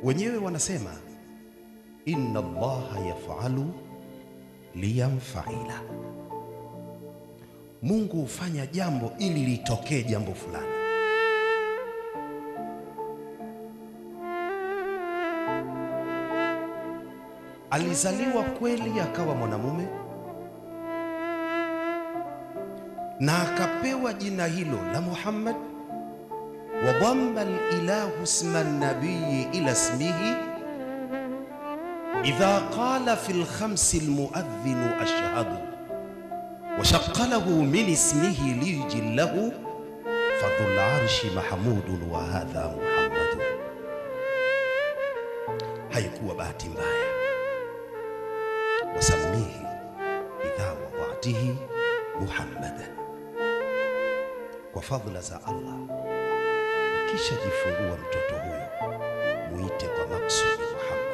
Wenyewe wanasema inna Allaha yafalu liyamfaila, Mungu hufanya jambo ili litokee jambo fulani. Alizaliwa kweli akawa mwanamume na akapewa jina hilo la Muhammad. Wa dhamma al-ilahu isma an-nabiy ila ismihi idha qala fi al-khams al-muadhdhin ashhadu wa shaqqa lahu min ismihi liyujillahu fadhul arshi mahmudun wa hadha Muhammadun. Haikuwa bahati mbaya. Wasammihi idha wada'tihi Muhammadan. Kwa fadhila za Allah, ukishajifungua mtoto huyo muite kwa maksudi Muhammad,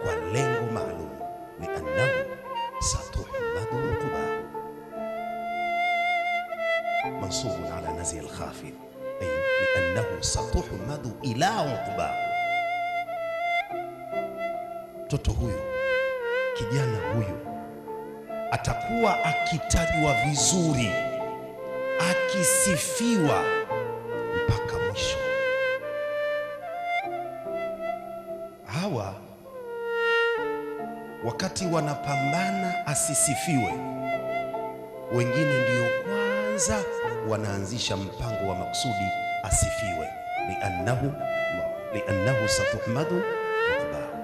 kwa lengo maalum, liannahu satuhmadu uqbahu, mansubun ala nazi al-khafid, ay liannahu satuhmadu ila uqbahu. Mtoto huyo, kijana huyu atakuwa akitajwa vizuri, akisifiwa mpaka mwisho. Hawa wakati wanapambana asisifiwe, wengine ndio kwanza wanaanzisha mpango wa maksudi asifiwe, liannahu satuhmadu uqbahu.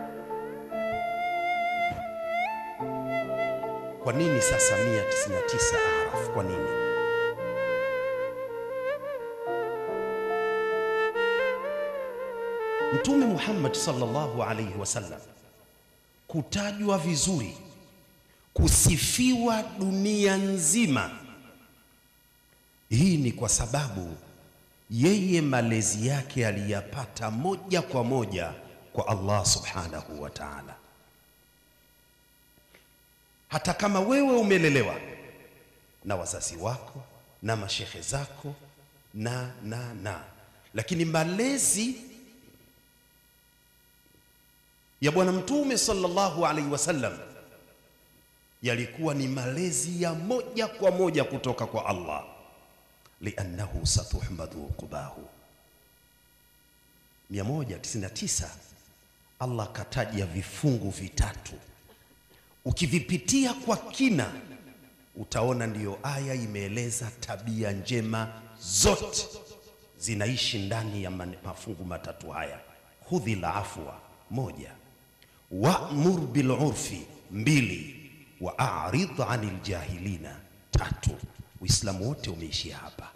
Kwa nini sasa 199 Araf? Kwa nini? Mtume Muhammad sallallahu alayhi wasallam kutajwa vizuri, kusifiwa dunia nzima, hii ni kwa sababu yeye malezi yake aliyapata moja kwa moja kwa Allah subhanahu wa ta'ala. Hata kama wewe umelelewa na wazazi wako na mashehe zako na lakini malezi ya Bwana Mtume sallallahu alaihi wasallam yalikuwa ni malezi ya moja kwa moja kutoka kwa Allah. Liannahu satuhmadu uqbahu. 199 Allah kataja vifungu vitatu, ukivipitia kwa kina utaona ndiyo aya imeeleza tabia njema zote zinaishi ndani ya mafungu matatu haya. Khudhi la afwa, 1, wa'mur bil urfi, 2, wa a'rid 'anil jahilina, 3. Uislamu wote umeishia hapa.